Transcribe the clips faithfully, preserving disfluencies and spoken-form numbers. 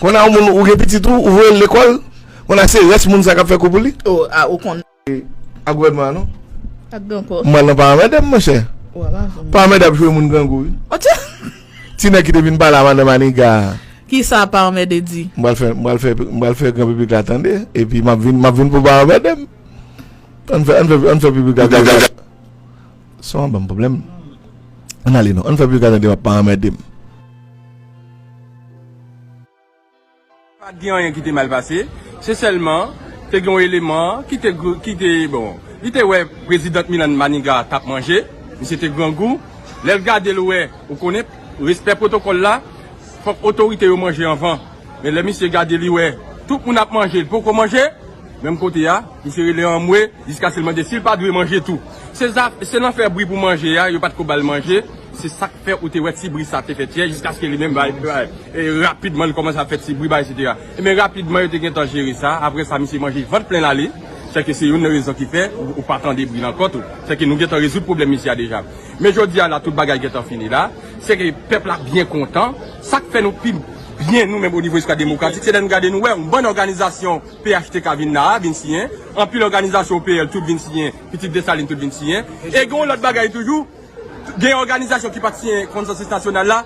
Kounye a, yon moun, ou gen pitit ou, ou voye l lekòl, kounye a, se rès moun sa k ap fè kou pou li. Oh, ah, ou konn. A gouvènman an, non? Ak gen kò. M pral nan pa anmède m, monchè. Ou ap avan. Pa anmède ap jwe moun grangou, wi. Ti nèg ki te vin pale a madan Maniga. Kisa pa anmède di? M pral fè, m pral fè, m pral fè gran piblik la tande. Epi m ap vin, m ap vin pou pa anmède m. Ann fè, ann fè, ann fè piblik la tande. Sa w ap ban m pwoblèm. Ann ale non. Ann fè piblik la tande, w ap pa anmède m. Pa t gen anyen ki te mal pase. Se sèlman, te gen yon eleman ki te, gr- ki te, bon, li te wè prezidan Milan Maniga t ap manje. Misye te grangou. Lè l gade l wè, ou konnen, respè pwotokòl la, fòk otorite yo manje anvan. Men lè misye gade li wè, tout moun ap manje, li poko manje, menm kote a, misye rele anmwe, jiskaske l mande si l pa dwe manje tou. Se zaf, se nan fè bri pou manje a, yo pa t ko ba l manje, se sa k fè ou te wè ti bri sa te fèt yè, jiskaske li menm, bay, bay, e, rapidman, li kòmanse ap fè ti bri, bay, etsetera. E men rapidman, yo te gentan jere sa, apre sa, misye manje vant plen l ale, sèke se youn nan rezon ki fè ou, ou pa tande bri l ankò tou. Sèke nou gentan rezoud pwoblèm misye a deja. Men jodi a la, tout bagay gentan fini la. Se ke pèp la byen kontan. Sa k fè nou pi byen nou menm o nivo Espwa Demokratik, se lè nou gade nou wè yon bann òganizasyon P H T K vin la a, vin siyen. Anpil òganizasyon O P L tout vin siyen, Pitit Desalin tout vin siyen. E gen yon lòt bagay toujou, gen òganizasyon ki pa t siyen konsansis nasyonal la,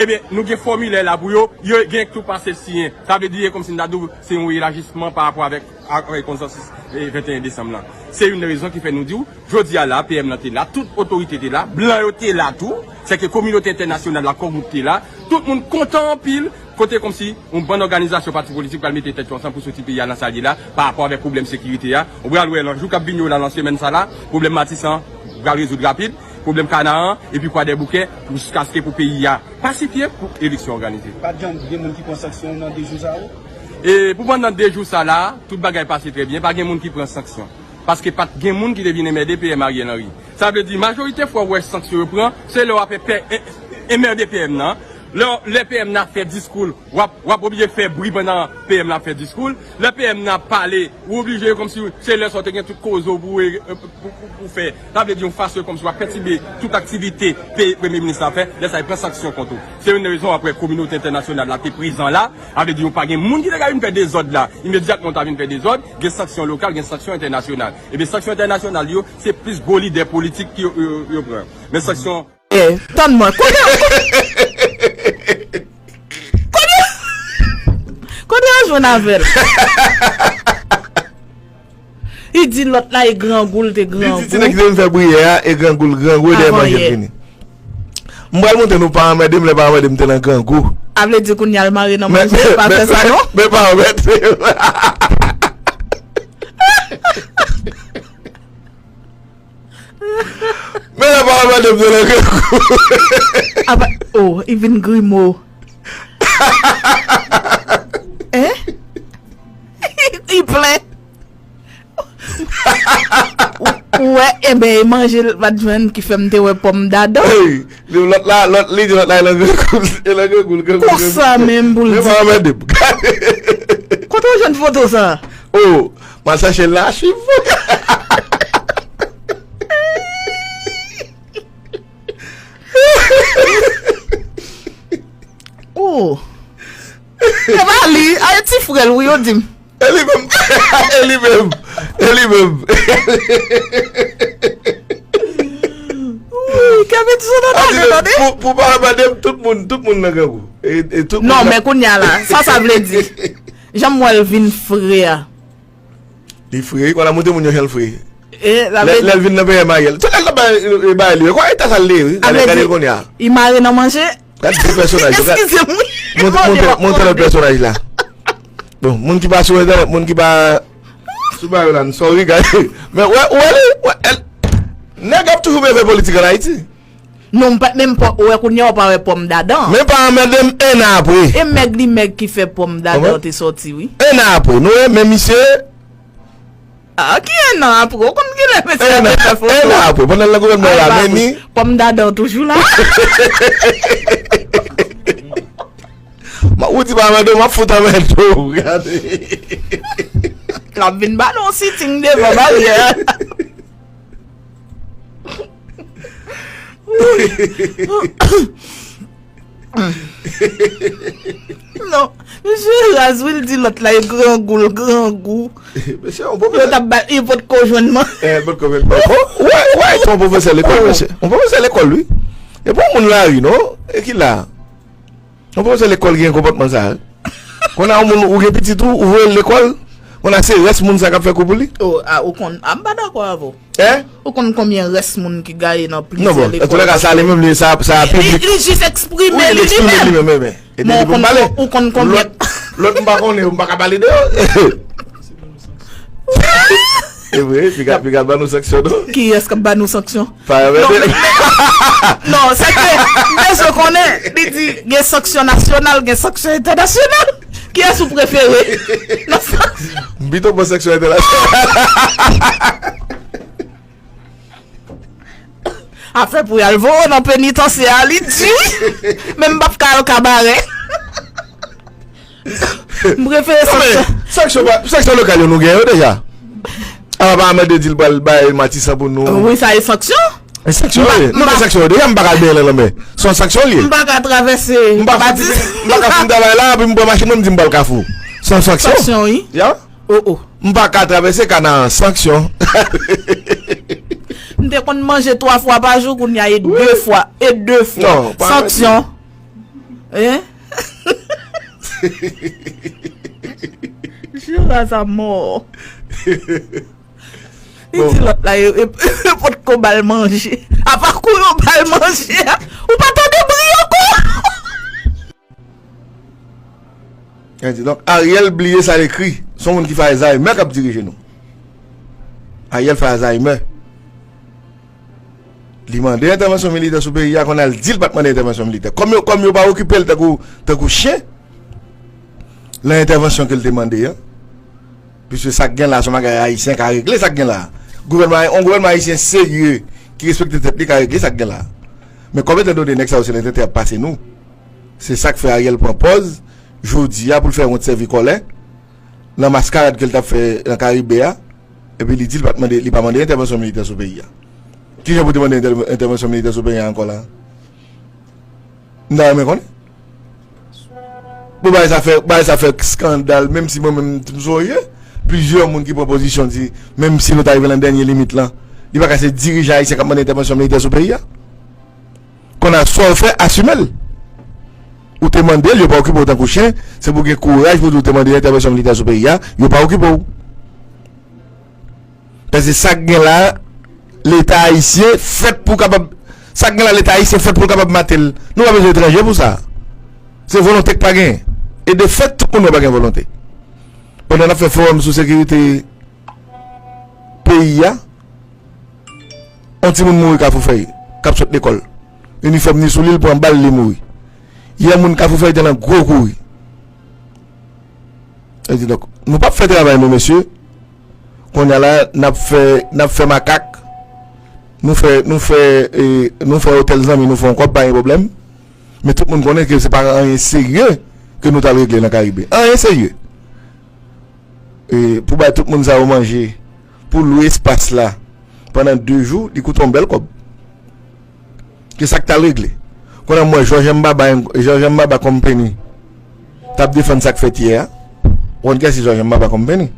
ebyen, nou gen fòmilè la pou yo, yo gen tou pase siyen. Sa vle di, e kòmsi n ta di w, se yon elajisman pa rapò avèk, avèk konsansis, e, venteyen desanm lan. Se youn nan rezon ki fè nou di w, jodi a la, P M nan te la, tout otorite te la, blan yo te la tou, sèke kominote entènasyonal la, Core Group te la, tout moun kontan anpil, kote kòmsi yon bann òganizasyon pati politik pral mete tèt yo ansanm pou soti peyi a nan sa l ye la, pa rapò avèk pwoblèm sekirite a. Ou pral wè nan jou k ap vini yo la, nan semèn sa la, pwoblèm Matisan pral rezoud rapid, pwoblèm Kanaran, epi Kwadèboukè, pou jiskaske pou peyi a pasifye, pou eleksyon òganize. Pa t janm gen moun ki pran sanksyon nan de jou sa yo? E pou pandan de jou sa la, tout bagay pase trè byen, pa gen moun ki pran sanksyon. Paske pa t gen moun ki te vin enmède P M Ariel Henry. Sa vle di, majorite fwa w wè sanksyon yo pran, se lè w ap pè, en- enmède P M nan. Lè, lè P M nan ap fè diskou l, w ap, w ap oblije fè bri pandan P M nan ap fè diskou l. Lè P M nan ap pale, ou oblije kòmsi se lè sa w te gen tout koze w pou, e, pou, pou, pou fè. Sa vle di yon fason kòmsi w ap pètibe tout aktivite pe- Premye Minis la ap fè. Lè sa, li pran sanksyon kont ou. Se youn nan rezon w ap wè kominote entènasyonal la te prezan la. Sa vle di, yo pa gen moun ki te ka vin fè dezòd la. Imedyatman, w ta vin fè dezòd, gen sanksyon lokal, gen sanksyon entènasyonal. Ebyen, sanksyon entènasyonal yo, se plis gwo lidè politik ki yo, yo, yo pran. Men sanksyon Eh, tann mwen. Kote, kote, kote yo jwenn avè l? Li di lòt la e grangou l te grangou. Li di ti nèg ki te vin fè bri yè a, e grangou l grangou, e dèyè manje l vini. M pral montre nou pa anmède m, lè pa anmède m te nan grangou. A vle di kounye a l mare nan manje, pa fè sa non. Men pa anmède m. Men lè pa anmède m te nan grangou. Apa, oh, li vin grimo. Hein? Li plen. Ou, ou wè, enben, e manje l pa t jwenn ki fè m te wè pòm dadan. Hey, li, lòt la, lòt, li di lòt la, e nan grangou, e nan grangou, grangou, grangou. Konsa menm pou l di. Men pa anmède m. Kote w jwenn foto sa? Oh, m al chache l nan achiv. Oh. E pa li, a, e ti frè l, wi, yo di m. E li menm. E li menm. E li menm. Wi, Kevin Sona ta gen tande. Pou, pou pa anmède m, tout moun, tout moun nan grangou. E, e tout moun. Non, men kounye a la, sa, sa vle di. Jan m wè l vin fre a. Li fre, wi, konn a montre moun yo jan l fre. E, sa vle di. Lè, lè l vin nan P M Ariel. Tout lè l t ap bay, e, bay li, wi. Kwa eta sa l ye, wi. Gade, gade l kounye a. Li mare nan manje. Gad de pèsonaj yo, gad. Eskize m, wi. Montre, montre, montre lòt pèsonaj la. Bon, moun ki pa sou entènèt, moun ki pa sou ba yo la, n sorry, gade. Men, wè, wè li, wè, el, nèg ap toujou byen fè politik ann Ayiti. Non, m pa t menm pa wè kounye a, w pa wè pòm dadan. Men pa anmède m, en an apre. E mèg li mèg ki fè pòm dadan te sòti, wi. En an apre, nou wè, men misye. Ah, ki en an apre? Ou konn ki lè mesye a te fè foto? En an apre, pandan l nan gouvènman la, men ni. Pòm dadan toujou la. Ma, ou di pa anmède w, m ap fout anmède w, gade. L ap vin ba nou sitting devan baryè a. Non, misye raz, wi, l di lòt la, e grangou, l grangou. Mesye, yon pwofesè. Yo t ap ba, yo potko jwenn man. Eh, potko jwenn man. Bon, wè, wè, yon pwofesè lekòl, mesye. Yon pwofesè lekòl, wi. E pa yon moun lari, non. E ki la? Yon pwofesè lekòl gen konpòtman sa, wi. Kounye a, yon moun, ou gen pitit ou, ou voye l lekòl, kounye a se rès moun sa k ap fè kou pou li. Oh, ah, ou konn, ah, m pa dakò avè w. Hein? Ou konn konbyen rès moun ki gaye nan plizyè lekòl? Non, bon, an tou lè ka, sa li menm, li, sa, sa piblik. Li, li jis eksprime li li menm. Li menm, men, men. E depi pou m pale. Ou konn konbyen? Lòt, lòt m pa konnen, m pa ka pale de yo. E vre, piga, piga ban nou sanksyon, non? Kiyès k ap ban nou sanksyon? Pa non, men, non, se ke m bezwen konnen. Li di gen sanksyon nasyonal, gen sanksyon entènasyonal. Kiyès ou prefere? Nan sa. M pito pran sanksyon entènasyonal. Afè pou y al voye w nan penitansye a, li di. Men m p ap ka al kabarè. M prefere sanksyon. Non, men, sanksyon, sanksyon lokal yo nou gen yo deja. Apa, apa Amande di l pral bay Matisan pou nou. Wi, sa e sanksyon. E sanksyon, wi. Nou gen sanksyon yo deja, m pa ka al benyen nan lanmè. Se yon sanksyon li ye. M pa ka travèse. M pa ka fin, m pa ka fin travay la, epi m pran machin mwen, m di m pral Kafou. Se yon sanksyon. Sanksyon, wi. Ya? Oh, oh. M pa ka travèse Kanaran, sanksyon. M te konn manje twa fwa pa jou, kounye a e de fwa, e de fwa. Non, pa sanksyon. Hein? Jura sa mò. Li di lòt la, yo, yo, yo potko ba l manje. Apa kou yo ba l manje a, ou pa tande bri ankò? Donk, Ariel bliye sa l ekri. Se yon moun ki fè Alzheimer k ap dirije nou. Ariel fè Alzheimer. Li mande entèvansyon militè sou peyi a, kounye a l di l pa t mande entèvansyon militè. Kòm yo, kòm yo pa okipe l tankou, tankou chen, nan entèvansyon ke l te mande a. Piske sa k gen la, se yon bagay ayisyen ka regle sa k gen la. Gouvènman, yon gouvènman ayisyen serye, ki respekte tèt li, ka regle sa k gen la. Men kòm etandone nèg sa yo se lentètè y ap pase nou, se sa k fè Ariel pran pòz, jodi a, pou l fè wont sèvi kòlè, nan maskarad ke l t ap fè nan Karibe a, epi li di l pa t mande, li pa mande entèvansyon militè sou peyi a. Kijan pou te mande entè-, entèvansyon militè sou peyi a ankò la? M ta renmen konnen. Bon, bagay sa fè, bagay sa fè eskandal, menm si mwen menm, m sonje, plizyè moun ki pran pozisyon di, menm si nou ta rive nan dènye limit lan, li pa ka se dirijan ayisyen k ap mande entèvansyon militè sou peyi a. Kounye a, sa w fè, asime l. Ou te mande l, yo pa okipe w tankou chen, se pou w gen kouraj pou w di w te mande entèvansyon militè sou peyi a, yo pa okipe w. Paske sa k gen la, Leta ayisyen fèt pou kapab, sa k gen la, Leta ayisyen fèt pou l kapab mate l. Nou pa bezwen etranje pou sa. Se volonte k pa genyen. E de fèt, tout moun wè pa gen volonte. Pandan n ap fè fowòm sou sekirite peyi a, yon timoun mouri Kafou Fèy, k ap sot lekòl. Inifòm ni sou li, l pran bal, li mouri. Yè moun Kafou Fèy te nan gwo kouri. Sa di, donk, nou p ap fè travay nou, mesye. Kounye a la, n ap fè, n ap fè makak. Nou fè, nou fè, e, nou fè otèl zanmi, nou fè yon kòb, pa gen pwoblèm. Men tout moun konnen ke se pa anyen serye ke nou t al regle nan Karibe. Anyen serye. E, pou bay tout moun sa yo manje, pou lwe espas la pandan de jou, li koute yon bèl kòb. Ki sa k t al regle? Kounye a m wè George Mbaba, George Mbaba Company t ap defann sa k fèt yè a. Ou konn kiyès ki George Mbaba Company?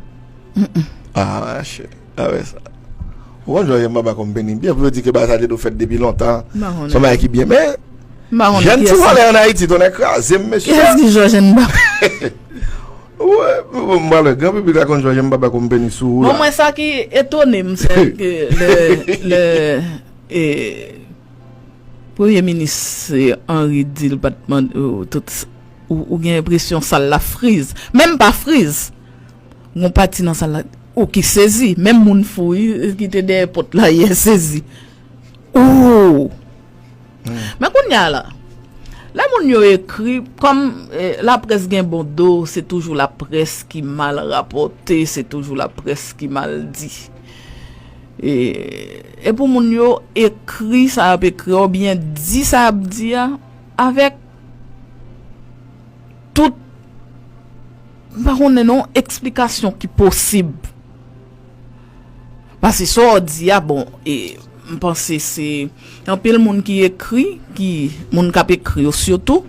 Ah, chè, a wè sa. Ou konn George Mbaba Company byen, pou yo di ke bagay sa te dwe fèt depi lontan. Se yon bagay ki byen, men jèn ti vòlè ann Ayiti, tonnè kraze m, mesye. Kiyès ki George Mbaba? Wè, bon, m pral wè, gran piblik la konn George Mbaba Company sou ou la. Bon, mwen, sa ki etone m, se ke lè, lè, e, Premye Minis, e, Henry di l pa t mande, ou, tout, ou, ou gen enpresyon sal la friz. Menm pa friz. Gon pati nan sal la, ou ki sezi. Menm moun fou, wi, ki te dèyè pòt la yè sezi. Ou! Men kounye a la, lè moun yo ekri, kòm, eh, laprès gen bon do, se toujou laprès ki mal rapòte, se toujou laprès ki mal di. E, e pou moun yo ekri sa y ap ekri a, oubyen di sa y ap di a, avèk tout, m pa konnen non, eksplikasyon ki posib. Paske sa w di a, bon, e, m panse se anpil moun ki ekri, ki, moun k ap ekri yo sitou,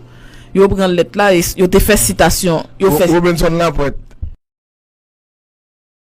yo pran lèt la e yo te fè sitasyon. Yo fè Robinson Lapwèt.